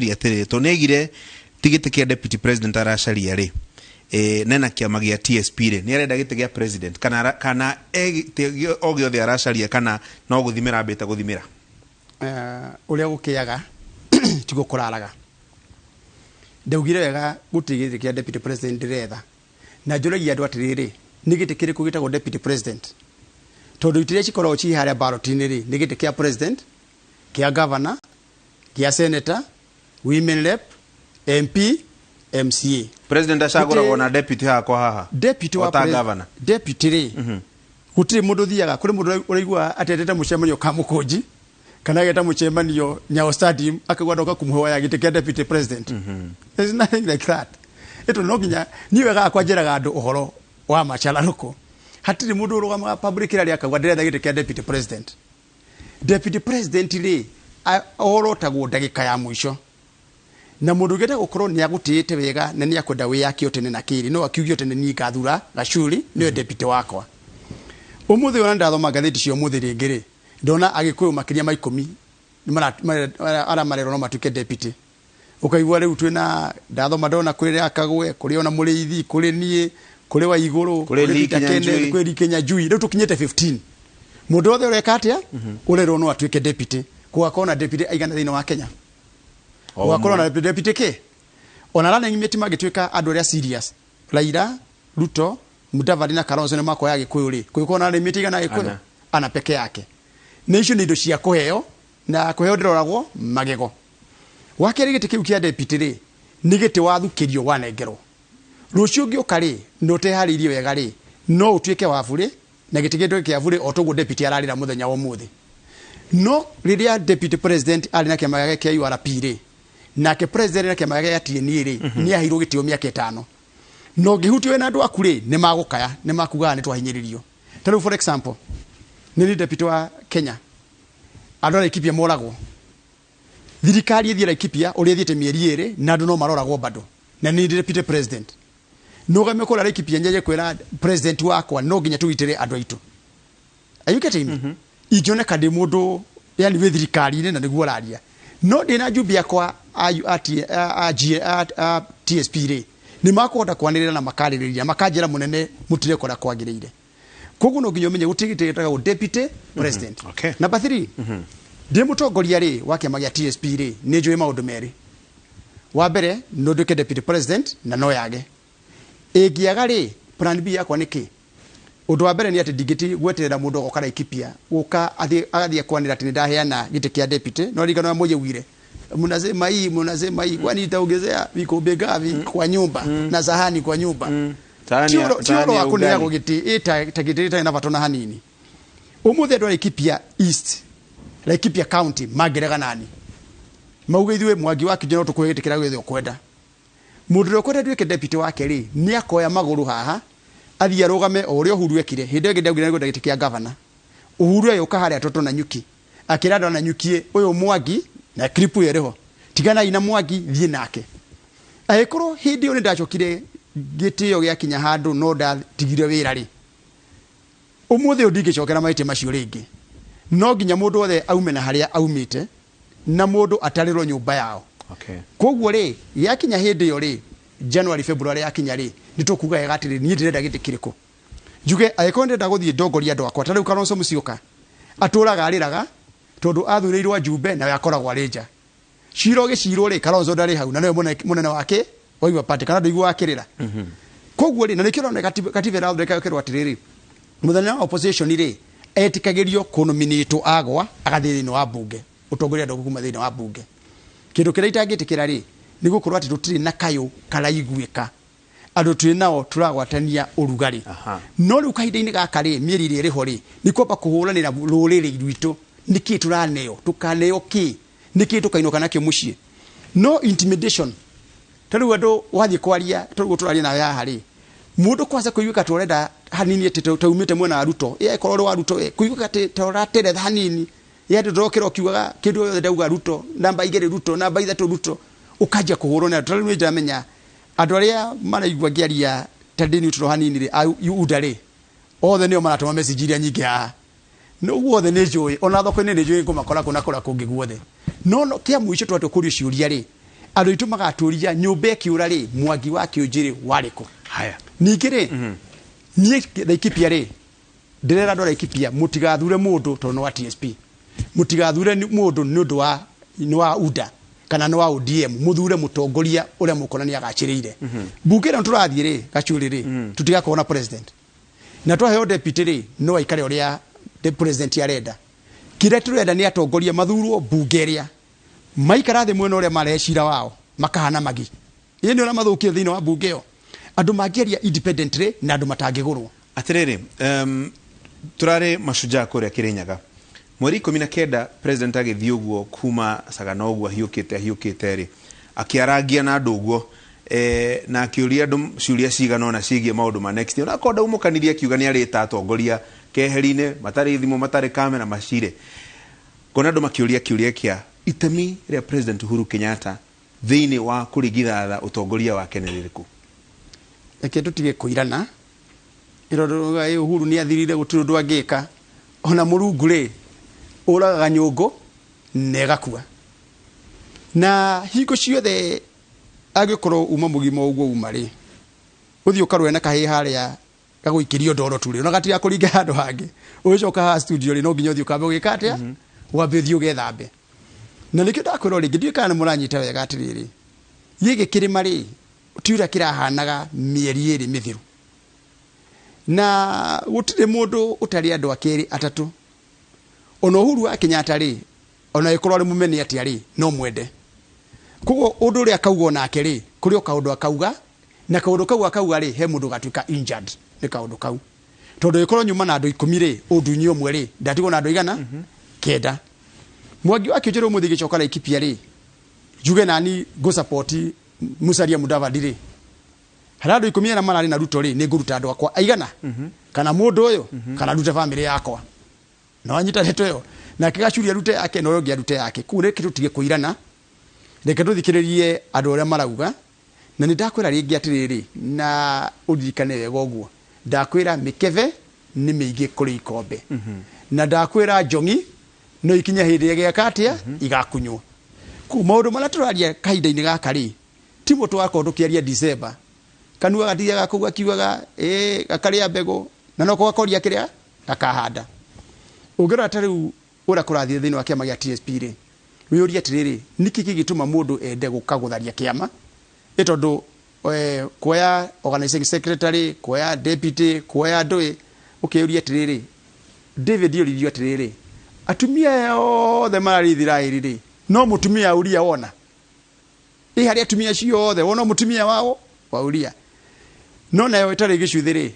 Atiriri, to nĩaigire ti gĩtĩ kĩa deputy president aracaria rĩ, nena kĩama gĩa TSP rĩ, nĩ arenda gĩtĩ gĩa president kana kana e gĩtĩ o gĩothe aracaria, kana no gũthimĩra ambĩte gũthimĩra? Ũrĩa gũkĩaga tiguo kũraraga. Ndaugire wega, gũtirĩ gĩtĩ kĩa deputy president ndĩretha, na njũragia andũ atĩrĩrĩ, nĩ gĩtĩ kĩrĩkũ gĩtagwo deputy president? Tondũ itĩ iria cikoragwo ciĩ harĩa ballot-inĩ rĩ, nĩ gĩtĩ kĩa president, kĩa governor, kĩa senator, women rep, MP, MCA. President acagũragwo na deputy hakwa haha? Deputy wa o ta governor. Deputy rĩ, gũtirĩ mũndũ ũthiaga kũrĩ mũndũ ũraigua atendete mũcemanio Kamũkũnji kana ageta mũcemanio Nyayo Stadium, akauga ndoka kũmũhoya gĩtĩ kĩa deputy president. There's nothing like that. Ĩtũ no nginya niĩ wega akwa njĩraga andũ ũhoro wa macararũkũ. Hatirĩ mũndũ ũrũgamaga public rally akauga ndĩretha gĩtĩ kĩa deputy president. Deputy president rĩ, orotagwo ndagĩka ya mũico, na mũndũ ũngĩenda gũkorwo nĩ agũtĩĩte wega na nĩ akwenda wĩyake tene na kĩrĩ no akiugio tene, niĩ ngathura Gacuri nĩwe deputy wakwa. Ũmũthĩ ona ndathoma ngathĩti cia ũmũthĩ rĩngĩ rĩ, ndona Agĩkũyũ makĩria ma 10 arĩa marerwo no matuĩke deputy. Ũkaigua rĩu twĩna, ndathoma ndona kũrĩ Akagwe, kũrĩ ona Mũrĩithi, kũrĩ niĩ, kũrĩ Waigũrũ, kũrĩ Lee Peter Kinyanjui. Kenneth, kũrĩ Lee Kinyanjui. Rĩu tũkinyĩte 15. Mũndũ wothe ũreka atĩa ũrerwo no atuĩke deputy. Gũgakorwo na deputy aigana thĩinĩ wa Kenya? O gũgakorwo ũmwe. Na deputy kĩ? Ona running mate mangĩtuĩka andũ arĩa serious, Raila, Ruto, Mudavadi na Kalonzo nĩ makoya Gĩkũyũ rĩ, kũngĩkorwo na running mate igana Gĩkũyũ? Ana. Ana peke yake. Nĩ icio nĩ indo cia kũheo na kũheo ndĩroragwo magego. Wa kerĩ, gĩtĩ kĩu kĩa deputy rĩ, nĩ gĩtĩ wathukĩrio, wanengerwo. Rũciũ ũngĩũka rĩ, na ũteharĩirie wega rĩ, no ũtuĩke wa burĩ na gĩtĩ gĩtuĩke kĩa burĩ, o toguo deputy ararĩra mũthenya wa ũmũthĩ. No rĩrĩa deputy president arĩ na kĩama gĩake kĩa URP rĩ, nake president na kĩama gĩake gĩa TNA rĩ, nĩ aheirwo gĩtĩo mĩaka 5, na ũngĩhutio wĩna andũ aku rĩ, nĩ magũkaya, nĩ makugaga nĩ twahinyĩrĩrio. Ta rĩu, for example, nĩ ni deputy wa Kenya, andũ a Laikipia moragwo, thirikari ĩthiĩ Laikipia ũrĩa ĩthiĩte mĩeri 2 na andũ no maroragwo bado, na nĩ deputy president. Nũgame kũrĩa Laikipia njeje kwĩra president wakwa no nginya tũgitĩre andũ aitũ. Are you getting me? Ingĩoneka ndĩ mũndũ yani wĩ thirikari-inĩ na nĩguo ũraria, no ndĩna njumbi yakwa a G- a TSP rĩ, nĩ makũhota kwanĩrĩra na makarĩrĩria makanjĩra, mũnene, mũtireka ũrĩa kwagĩrĩire. Koguo no nginya ũmenye gũtirĩ gĩtĩ gĩtagwo deputy president. Number 3, ndĩ mũtongoria rĩ wa kĩama gĩa TSP rĩ, nĩ njũĩ maũndũ merĩ. Wa mbere, no nduĩke deputy president na no yage. Ĩngĩaga rĩ, plan B yakwa nĩ kĩ? Ũndũ wa mbere nĩ atĩ ndingĩti gweterera mũndũ agoka Laikipia gũka agathiĩ kwanĩra atĩ nĩ ndaheana gĩtĩ kĩa deputy. No ririkano ya mũyũ mnasema hii, mnasema hii, kwani itaongezea vikombe ngapi kwa nyumba na sahani kwa nyumba? Sahani Ti ũhoro ya wa kũneagwo ugali. gĩtĩ ta gĩtĩ gĩtarĩ na bata na hanini. Ũmũthĩ andũ a Laikipia East, Laikipia County mangĩrega nani mauge, ithuĩ Mwangi wa Kinjo no tũkũhe gĩtĩ kĩrĩa gĩothe ũkwenda. Mũndũ ũrĩa ũkwenda nduĩke deputy wake rĩ, nĩ akoya magũrũ haha athiĩ arũgame o ũrĩa Uhuru ekire. Hĩndĩ ĩyo ĩngĩ ndaugire nĩngwenda gĩtĩ kĩa gavana, Uhuru agĩũka harĩa Toto na Nyuki akĩra andũ a Nanyuki, ũyũ Mwangi na clip ĩyo ĩrĩho, tiganai na Mwangi, thiĩ nake. Angĩkorwo hĩndĩ ĩyo nĩ ndacokire gĩtĩo gĩakinya handũ no ndatigire wĩra rĩ, ũmũthĩ ũyũ ndingĩcokera mahĩtia macio rĩngĩ. No nginya mũndũ wothe aume na harĩa aumĩte na mũndũ atarĩrwo nyũmba yao. Koguo rĩ, yakinya hĩndĩ ĩyo rĩ, January, February yakinya rĩ, nĩ tũkuga wega atĩrĩ, niĩ ndĩrenda gĩtĩ kĩrĩkũ. Njuge angĩkorwo ndĩrenda gũthiĩ ndongoria andũ akwa. Ta rĩu Kalonzo Musyoka atũraga arĩraga tondũ athurĩirwo ajumbe nawe akoragwo arĩ nja. Cira ũgĩcirwo rĩ, Kalonzo ndarĩ hau na nĩwe mũnene wake wa Wiper Party, kana ndũiguaga akĩrĩra? Koguo rĩ, na nĩkĩo ũrona katiba ĩrathondeka ĩkerwo atĩrĩrĩ, mũthenya wa opposition rĩ, etĩkagĩrio kũnominĩtwo, agwa agathiĩ thĩinĩ wa bunge, ũtongoria andũ kuma thĩinĩ wa bunge. Kĩndũ kĩrĩa itangĩtĩkĩra rĩ, nĩ gũkorwo atĩ tũtirĩ na kayũ karaiguĩka, andũ twĩ nao tũragwatania ũrugarĩ. No rĩu kahinda-inĩ gaka rĩ, mĩeri ĩrĩa ĩrĩho rĩ, nĩ kwamba kũhũranĩra rũrĩrĩ rwitũ. Nĩkĩ tũraneo, tũkaneo kĩ, nĩkĩ tũkainũka nakĩo mũciĩ? No intimidation. Ta rĩu andũ wathiĩ kwaria, ta rĩu tũraria nawe haha rĩ, mũndũ kwanza kũiguĩka ta ũrenda hanini atĩ taumĩte mwena wa Ruto, ĩ akorwo ũrĩ wa Ruto, ĩ kũiguĩka atĩ ta ũrateretha hanini, ĩ andũ ndokĩra ũkiugaga kĩndũ gĩothe, ndauga Ruto namba 2, Ruto namba 3, Ruto ũkanjia kũhũrwo nĩ andũ. Ta rĩu nĩ ndĩramenya andũ arĩa maraigua ngĩaria ta ndĩ neutral hanini rĩ, a UDA rĩ, othe nĩo maratũma message iria nyingĩ haha. Ũguo othe nĩ njũĩ, ona thoko-inĩ nĩ njũĩ ngũmakora kũ na kũrĩa kũngĩ guothe. No kĩa mũico twatua kũrio ciũria rĩ, Andũ aitũ magatũria nyũmba ĩkĩũra rĩ, Mwangi wa Kĩũnjĩrĩ warĩ kũ? Haya. Ningĩ rĩ, niĩ Laikipia rĩ, ndĩrera andũ a Laikipia mũtigathure mũndũ tondũ nĩ wa TSP, mũtigathure mũndũ nĩ ũndũ wa nĩ wa UDA kana nĩ wa ODM, mũthure mũtongoria ũrĩa mũkona nĩ agacĩrĩire. Mbunge ĩno tũrathiĩ rĩ, Gachuri rĩ, tũtigakorwo na president, na twaheo deputy rĩ, no aikare ũrĩa the president arenda. Kĩrĩa tũrenda nĩ atongoria mathurwo mbunge ĩrĩa maikara thĩ mwena ũrĩa marehe cira wao makahana magi ĩ nĩ ũrĩa mathũkie thĩinĩ wa mbunge ĩyo, andũ mangĩaria independently na andũ matangĩgũrwo. Atiriri, turari Mashujaa kuria Kirinyaga mweri 19, president agĩthiĩ ũguo kuma Sagana ũguo ahiũkĩte ahiũkĩte rĩ, akĩarangia na andũ ũguo, na akĩũria andũ ciũria cigana ũna ciĩgiĩ maũndũ ma next year. Onakorwo ndaumũkanirie, akiuga nĩ arĩta atongoria keheri-inĩ matarĩ thimũ, matarĩ kamera, macire ngona andũ makĩũria kĩũria kĩa itemi rĩa President Uhuru Kenyatta thĩinĩ wa kũringithatha ũtongoria wake nĩ rĩrĩkũ. Reke tũtige kũirana ĩrorũga Uhuru nĩ athirire, gũtirĩ ũndũ angĩka. Ona Mũrungu rĩ, ũragaga nyũngũ na ĩgakua. Na hingo ciothe angĩkorwo uma mũgima ũguo uma rĩ, ũthiĩ ũkarũe na kahĩĩ harĩa gagũikĩrio ndoro tu rĩ, ona gatiga kũringa handũ hangĩ, ũgĩcoka haha studio rĩ, no nginya ũthiĩ ũkambe ũgĩka atĩa, wambe ũthiĩ ũgethambe. Na nĩkĩo ndakwĩra rĩngĩ, ndiũĩ kana nĩ mũranyita wega, atĩrĩrĩ, gĩkĩ kĩrĩma rĩ, ti ũrĩa kĩrahanaga mĩeri 2 mĩthiru, na gũtirĩ mũndũ ũtarĩ andũ a kerĩ atatũ. Ona Uhuru wa Kenyatta rĩ, ona ĩkorwo arĩ mũmene atĩa rĩ, no mwende. Koguo ũndũ ũrĩa akauga onake rĩ, kũrĩ o kaũndũ akauga, na kaũndũ kau akauga rĩ, he mũndũ ũgatuĩka injured nĩ kaũndũ kau, tondũ ĩkorwo nyuma na andũ 10 rĩ, ũndunyi ũmwe rĩ, ndatigwo na andũ igana kenda. Mwangi wa Kĩũnjĩrĩ ũmũthĩ gĩcoka Laikipia rĩ, njuge nani ngũ Musalia Mudavadi rĩ, harĩa andũ 10 arĩa mararĩ na Ruto rĩ, nĩ ngũruta andũ akwa aigana kana mũndũ ũyũ kana ndute bamĩrĩ yakwa. Na wanyita ndeto ĩyo, nake Gachuri arute yake na ũrĩa ũngĩ arute yake. Kũu reke tũtige kũirana, reke tũthikĩrĩrie andũ arĩa marauga. Na nĩ ndakwĩra rĩngĩ atĩrĩrĩ, na ũririkane wega ũguo, ndakwĩra mĩkebe nĩ mĩingĩ kũrĩ ikombe, na ndakwĩra njong'i no ikinye hĩndĩ ĩgeka atĩa, igakunywo. Kũu maũndũ marĩa tũraria kahinda-inĩ gaka rĩ, ti mo tũgakorwo tũkĩaria December. Kanua gathiaga kũu gakiugaga ĩ gakarĩa mbegũ na no gakoria kĩrĩa gakahanda. Ũngĩrora ta rĩu ũrĩa kũrathiĩ thĩinĩ wa kĩama gĩa TSP rĩ, wĩyũrie atĩrĩrĩ, nĩkĩ kĩngĩtũma mũndũ ende gũka gũtharia kĩama? Ĩ tondũ kuoya organizing secretary, kuoya deputy, kuoya ndũĩ, ũkĩyũria atĩrĩrĩ, David oririo atĩrĩrĩ, atumia aya othe mararĩ Isiraeli rĩ, no mũtumia Uria wona ĩ harĩ atumia acio othe wona mũtumia wao wa Uria? No nayo ĩtarĩ gĩcuthĩ rĩ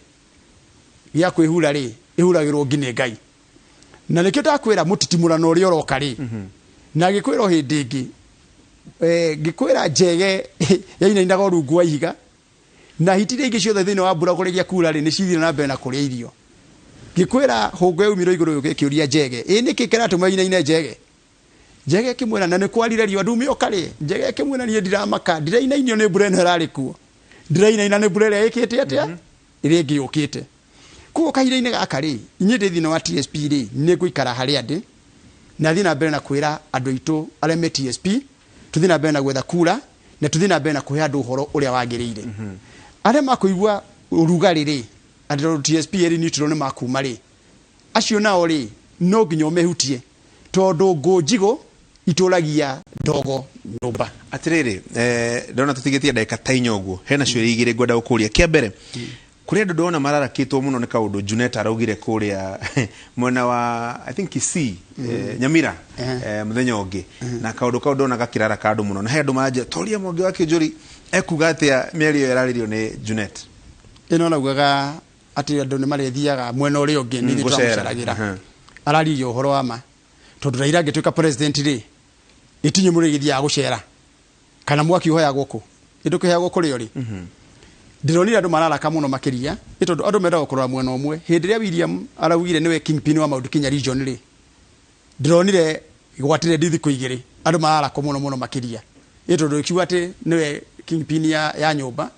gĩa kwĩhura rĩ, ĩhuragĩrwo ngi nĩ Ngai. Na nĩkĩo ndakwĩra mũtitimũrano ũrĩa ũroka rĩ, na ngĩkwĩra o hĩndĩ ĩngĩ, ngĩkwĩra njege yainainaga rungu wa ihiga, na hiti iria ingĩ ciothe thĩinĩ wa mbura kũrĩgia kura rĩ, nĩ cithire na mbere na kũrĩa irio. Ngĩkwĩra hũngũ yaumire igũrũ yũke ĩkĩũria njege, ĩ nĩkĩ kĩratũma inaine njege? Njege ĩkĩmwĩra, na nĩ kwarire riũa ndume ũkarĩe. Njege ĩkĩmwĩra, niĩ ndiramaka, ndirainainio nĩ mbura ĩno ĩrarĩ kuo, ndirainaina nĩ mbura ĩrĩa ĩkĩte atĩa, ĩrĩa ĩngĩ yũkĩte. Koguo kahinda-inĩ gaka rĩ, inyuĩ ndĩ thĩinĩ wa TSP rĩ, nĩ ngũikara harĩa ndĩ na thiĩ na mbere na kwĩra andũ aitũ arĩa me TSP tũthiĩ na mbere na gwetha kura, na tũthiĩ na mbere na kũhe andũ ũhoro ũrĩa wagĩrĩire. Arĩa makũigua ũrugarĩ rĩ, atĩ tondũ TSP ĩrĩ neutral nĩ makuma rĩ, acio nao rĩ, no nginya ũmehutie, tondũ ngũ njigũ itũragia ndogo nyũmba. Atiriri, ndona tutigitie ndagika ta 4 ũguo, hena ciũria igĩrĩ ngwenda gũkũria. Kĩa mbere, kũrĩ andũ ndona mararakĩtwo mũno nĩ kaũndũ Junet araugire kũrĩa mwena wa, I think, Kisii, Nyamira, mũthenya ũngĩ, na kaũndũ kau ndona gakĩraraka andũ mũno, na he andũ maranjia toria Mwangi wa Kĩũnjũri ekuga atĩa mĩario ĩyo ĩrarĩrio nĩ Junet. Ĩno araugaga atĩ andũ nĩ marĩthiaga mwena ũrĩa ũngĩ nĩ ithuĩ gũcera. Tũramũceragĩra. Araririe ũhoro wa ma, tondũ Raila angĩtuĩka president rĩ, itinye mũrĩgĩthiaga gũcera kana mwaki ũhoyagwo kũ, ĩndũkĩheagwo kũrĩ ũrĩ. Ndĩronire andũ mararaka mũno makĩria, nĩ tondũ andũ mendaga kũrora mwena ũmwe. Hĩndĩ ĩrĩa William araugire nĩwe kingpin wa Mount Kenya region rĩ, ndĩronire gwatire ndi thikũ 2 andũ mararaka mũno mũno makĩria, nĩ tondũ ĩkiuga atĩ nĩwe kingpin ya nyũmba.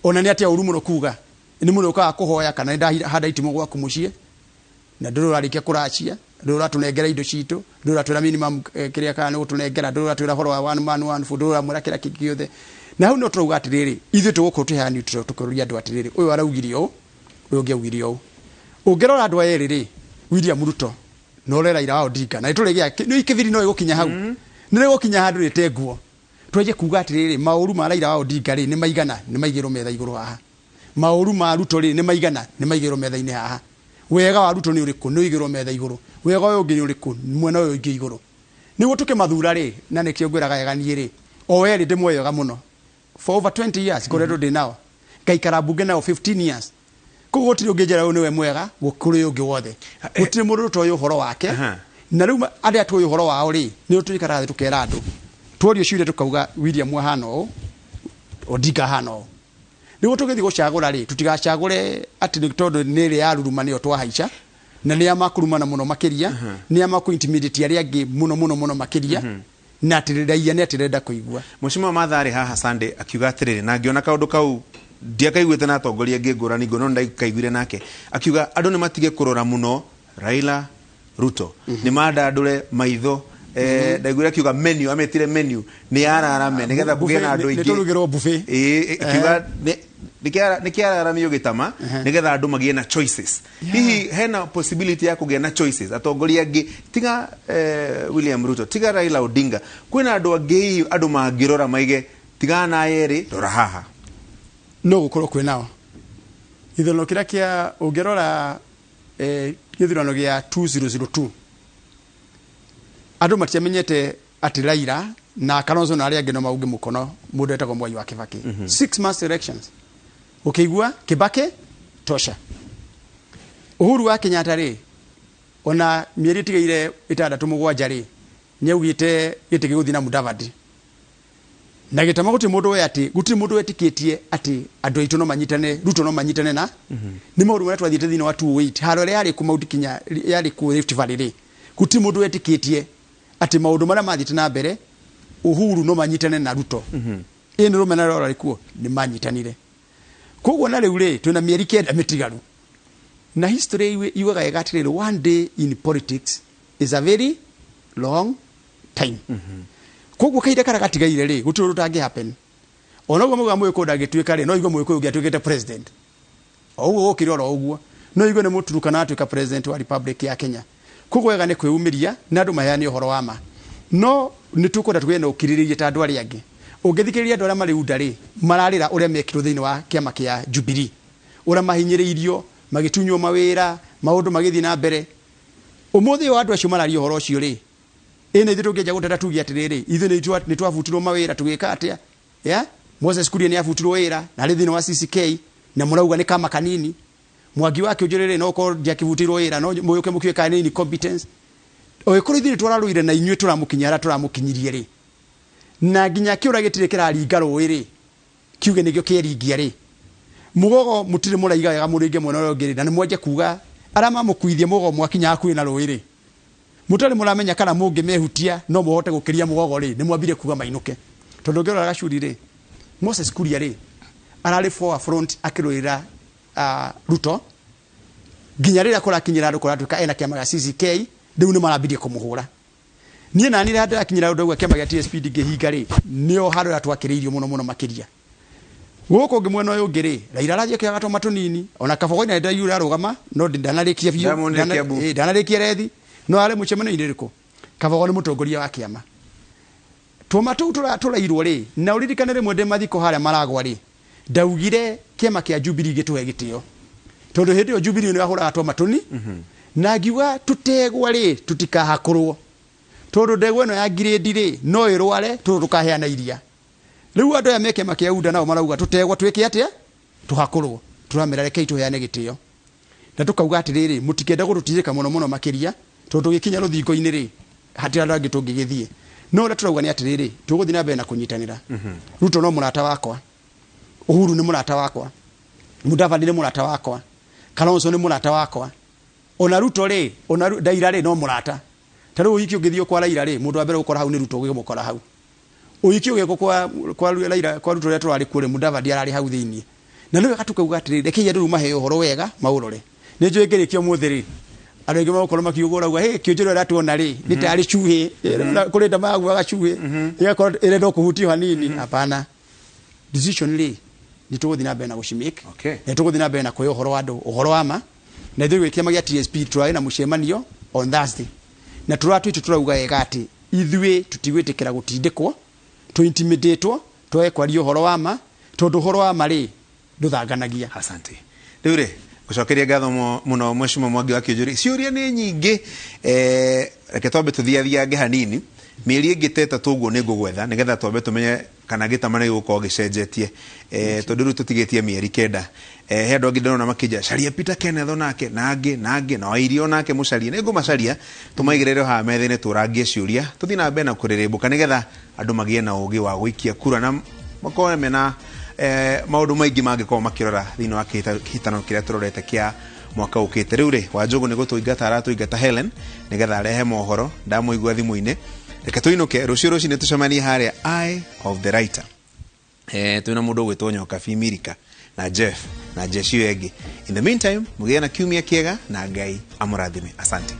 Ona nĩ atĩa ũru mũno kuga nĩ mũndũ ũkaga kũhoya kana nĩ ndahanda itimũ gwaku mũciĩ na ndũrĩ ũrarĩkia kũracia. Ndũrĩ ũratũnengera indo citũ, ndũrĩ ũratwĩra minimum kĩrĩa kana nĩ gũtũnengera, ndũrĩ ũratwĩra ũhoro wa one man one food, ndũrĩ ũramwĩra kĩrĩa kĩngĩ gĩothe. Na hau no tũrauga atĩrĩrĩ, ithuĩ tũgũkorwo twĩ haha neutral, tũkĩũria andũ atĩrĩrĩ, ũyũ araugire ũũ, ũyũ ũngĩ augire ũũ. Ũngĩrora andũ aya erĩ rĩ, William Ruto na ũrĩa Raila wa Odinga, na nĩtũrĩgĩa nĩ kĩbiri no ĩgũkinya hau, nĩ rĩgũkinya handũ rĩte nguo. Twenje kuga atĩrĩrĩ, maũru ma Raila wa Odinga rĩ nĩ maigana, nĩ maigĩrwo metha igũrũ haha. Maũru ma Ruto rĩ nĩ maigana, nĩ maigĩrwo metha-inĩ haha. Wega wa Ruto nĩ ũrĩkũ, nĩ ũigĩrwo metha igũrũ. Wega ũyũ ũngĩ nĩ ũrĩkũ, mwena ũyũ ũngĩ igũrũ. Nĩguo tũkĩmathura rĩ, na nĩkĩo ngwĩraga wega niĩ rĩ, o erĩ ndĩmoĩ wega mũno. For over 20 years ngoretwo ndĩ nao, ngaikara mbunge nao 15 years. Koguo gũtirĩ ũngĩnjĩra ũyũ nĩwe mwega gũkũrĩ ũngĩ wothe. Gũtirĩ mũndũ tũtoĩ ũhoro wake. Na rĩu arĩa tũĩ ũhoro wao rĩ, nĩo tũikaraga thĩ tũkera andũ. Tuorio ciũria tũkauga William ahana ũũ, Odinga ahana ũũ. Nĩguo tũgĩthiĩ gũcagũra rĩ, tũtigacagũre atĩ nĩ tondũ nĩ ĩrĩa yaruruma nĩyo twahaica, na nĩ ya makũrumana mũno makĩria, nĩ ya makũ intimidate arĩa angĩ mũno mũno mũno makĩria, na atĩ raia nĩ atĩrenda kũigua. Mheshimiwa Martha arĩ haha Sunday akiuga atĩrĩrĩ, na ngĩona kaũndũ kau ndiakaiguĩte na atongoria angĩ ngũrani ngũrani, no ndakaiguire nake akiuga andũ nĩ matige kũrora mũno Raila Ruto, nĩ mandandũre maitho. Ndaiguire akiuga menu, ametire menu nĩ yararame nĩgetha kũgĩe na andũ aingĩ. Nĩ tũrugĩrwo buffet. Ĩĩ, akiuga nĩ kĩararamio gĩtama nĩgetha andũ magĩe na choices. Hihi hena possibility ya kũgĩa na choices, atongoria angĩ tiga William Ruto, tiga Raila Odinga, kwĩna andũ angĩ hihi andũ mangĩrora maige tigana na erĩ, rora haha? No gũkorwo kwĩ nao. Gĩthurano kĩrĩa kĩa ũngĩrora gĩthurano gĩa 2002, andũ matiamenyete atĩ Raila na Kalonzo na arĩa angĩ no maunge mũkono mũndũ etagwo Mwai wa Kibaki. 6 months elections, ũkĩigua Kibaki tosha. Uhuru wa Kenyatta rĩ, ona mĩeri ĩtigaire ĩtandatũ mũgwanja rĩ, nĩ augĩte gĩtĩ gĩgũthiĩ na Mudavadi na gĩtama. Gũtirĩ mũndũ we atĩ gũtirĩ mũndũ wetĩkĩtie atĩ andũ aitũ no manyitane, Ruto no manyitane, na nĩ maũndũ marĩa twathiĩte thĩinĩ wa 2008 haro ĩrĩa yarĩ kũ Mount Kenya, yarĩ kũ Rift Valley rĩ, gũtirĩ mũndũ wetĩkĩtie atĩ maũndũ marĩa mathiĩte na mbere Uhuru no manyitane na Ruto. Ĩ nĩ rũmena rũrarĩ kuo, nĩ manyitanire. Koguo na rĩu rĩ, twĩna mĩeri 9 mĩtigaru, na history yugaga wega atĩrĩrĩ, one day in politics is a very long time. Koguo kahinda karĩa gatigaire rĩ, gũtirĩ ũndũ ũtangĩ happen. Ona ũguo muga mũgĩkũyũ ndangĩtuĩka rĩ, no igue mũgĩkũyũ ũngĩ atuĩkĩte president o ũguo gũkĩre oro ũguo, no igue nĩ mũturukana atuĩka president wa Republic ya Kenya. Koguo wega nĩ kwĩumĩria na andũ maheane ũhoro wa ma, no nĩ tũkwenda tũgĩe na ũkirĩrĩria ta andũ arĩa angĩ. Ũngĩthikĩrĩria andũ arĩa marĩ UDA rĩ, mararĩra ũrĩa mekirwo thĩinĩ wa kĩama kĩa Jubilee, ũrĩa mahinyĩrĩirio, magĩtunywo mawĩra, maũndũ magĩthiĩ na mbere. Ũmũthĩ ũyũ andũ acio mararia ũhoro ũcio rĩ, ĩ na ithuĩ tũngĩanjia gũteta tuge atĩrĩrĩ, ithuĩ nĩ twabutirwo mawĩra, tũgĩka atĩa? Ya Moses Kuria nĩ abutirwo wĩra na arĩ thĩinĩ wa CCK, na mũrauga nĩ kama kanini. Mwangi wa Kĩũnjũrĩ rĩ, no korwo ndiakĩbutirwo wĩra, no mũyũke mũkiuge kana nĩ incompetence. Ũgĩkorwo ithuĩ nĩ tũrarũire na inyuĩ, tũramũkinyia harĩa tũramũkinyirie rĩ, na nginya kĩũra gĩtirĩ kĩraringa rũĩ rĩ, kiuge nĩkĩo kĩeringia rĩ, mũgogo mũtirĩ mũraiga wega mũrĩnge mwena ũrĩa ũngĩ rĩ, na nĩ mwanjia kuga arĩa mamũkuithia mũgogo mwakinya hakuhĩ na rũĩ rĩ, mũtarĩ mũramenya kana mũngĩmehutia no mũhote gũkĩria mũgogo rĩ, nĩ mwambire kuga mainũke. Tondũ ũngĩrora gacuri rĩ, Moses Kuria rĩ, ararĩ forefront akĩrũĩra Ruto nginya rĩrĩa kũrakinyĩra andũ kũratuĩka ena kĩama gĩa CCK, rĩu nĩ marambirie kũmũhũra. Niĩ nani rĩrĩa ndĩrakinyĩra ũndũ ũguo kĩama gĩa TSP ndingĩhinga rĩ, nĩo handũ harĩa twakĩrĩirio mũno mũno makĩria. Gũkũ ũngĩ mwena ũyũ ũngĩ rĩ, Raila arathiĩ akĩoyaga tũma tũnini, ona Kabogoina nĩ ndĩraigua arũgama, no ndanarĩkia biũ. Ndamuonire Kiambu. Ĩ, ndanarĩkia rethi, no arĩ mũcemanio-inĩ ũrĩkũ? Kabogo nĩ mũtongoria wa kĩama. Tũma tũu tũrairwo rĩ, na ũririkane rĩmwe ndĩ mathiko harĩa maragwa rĩ, ndaugire kĩama kĩa Jubilee gĩtũhe gĩtĩo, tondũ hĩndĩ ĩyo Jubilee nĩ yahũraga twama tũni, na ngiuga tũtegwa rĩ, tũtikahakũrwo, tondũ ndegwa ĩno ya ngirĩndi rĩ, no ĩrware tondũ tũkaheana iria. Rĩu andũ aya me kĩama kĩa UDA nao marauga tũtegwa twĩke atĩa? Tũhakũrwo. Tũramera rekei tũheane gĩtĩo, na tũkauga atĩrĩrĩ, mũtikenda gũtũtirĩka mũno mũno makĩria, tondũ tũgĩkinya rũthingo-inĩ rĩ, hatirĩ andũ angĩ tũngĩgĩthiĩ. No ũrĩa tũrauga nĩ atĩrĩrĩ, tũgũthiĩ na mbere na kũnyitanĩra. Ruto no mũrata wakwa, Uhuru nĩ mũrata wakwa, Mudavadi nĩ mũrata wakwa, Kalonzo nĩ mũrata wakwa, ona Ruto rĩ, ona Raila rĩ, no mũrata. Ta rĩu ũhiki ũngĩthiĩ kwa Raila rĩ, mũndũ wa mbere gũkora hau nĩ Ruto ũgĩmũkora hau. Ũhiki ũgĩkwo kwa Raila, kwa Ruto, rĩrĩa tũrarĩ kuo rĩ, Mudavadi ararĩ hau thĩinĩ. Na nĩ wega tũkauga atĩrĩrĩ, rekei andũ rĩu maheo ũhoro wega maũrore. Nĩ njũĩ ngĩrĩkia ũmũthĩ rĩ, Andũ aingĩ magũkorwo makiuga ũrauga hey, kĩũnjũrĩ ũrĩa tuona rĩ nĩ tarĩ cuhĩ, kũrĩ nda maguaga cuhĩ ĩgakorwo ĩrenda o kũhutio hanini. Hapana, decision rĩ nĩ tũgũthiĩ na mbere na gũcimake. Na tũgũthiĩ na mbere na kũhe ũhoro wa andũ, ũhoro wa ma. Na ithuĩ gwĩ kĩama gĩa TSP tũrarĩ na mũcemanio on Thursday, na tũratwĩte tũrauga wega atĩ ithuĩ tũtigwĩtĩkĩra gũtindĩkwo, tũintimidatwo twage kwaria ũhoro wa ma, tondũ ũhoro wa ma rĩ ndũthanganagia. Asante. Rĩu rĩ gũcokeria ngatho mũno Mheshimiwa Mwangi wa Kĩũnjũri. Ciũria nĩ nyingĩ, reke twambe tũthiathiange hanini. Mĩeri ĩngĩ ta ĩtatũ ũguo nĩ ngũgwetha nĩgetha twambe tũmenye kana gĩtama nĩ gĩgũkorwo gĩcenjetie, tondũ rĩu tũtigĩtie mĩeri 9. He andũ angĩ ndĩrona makĩnja caria Peter Kenneth onake, na angĩ na angĩ, na Wairia onake mũcarie. Nĩ ngũmacaria tũmaigĩrĩre haha metha-inĩ tũrangie ciũria, tũthiĩ na mbere na kũrĩrĩmbũka nĩgetha andũ magĩe na ũgĩ wa gũikia kura na makorwo mena maũndũ maingĩ mangĩkorwo makĩrora thĩinĩ wa kĩhĩtahĩtano kĩrĩa tũrorete kĩa mwaka ũkĩte. Rĩu rĩ Wanjũgũ nĩ gũtũingata aratũingata Helen nĩgetha arehe mohoro, ndamũigua thimũ-inĩ. Reke tũinũke, rũciũ rũcinĩ tũcemanie harĩa Eye of the Writer. Twĩna mũndũ ũgwĩtwo Nyoka Mirika na Jeff na Jeshi ĩyo ĩngĩ. In the meantime, mũgĩe na kiumia kĩega na Ngai amũrathime. Asante.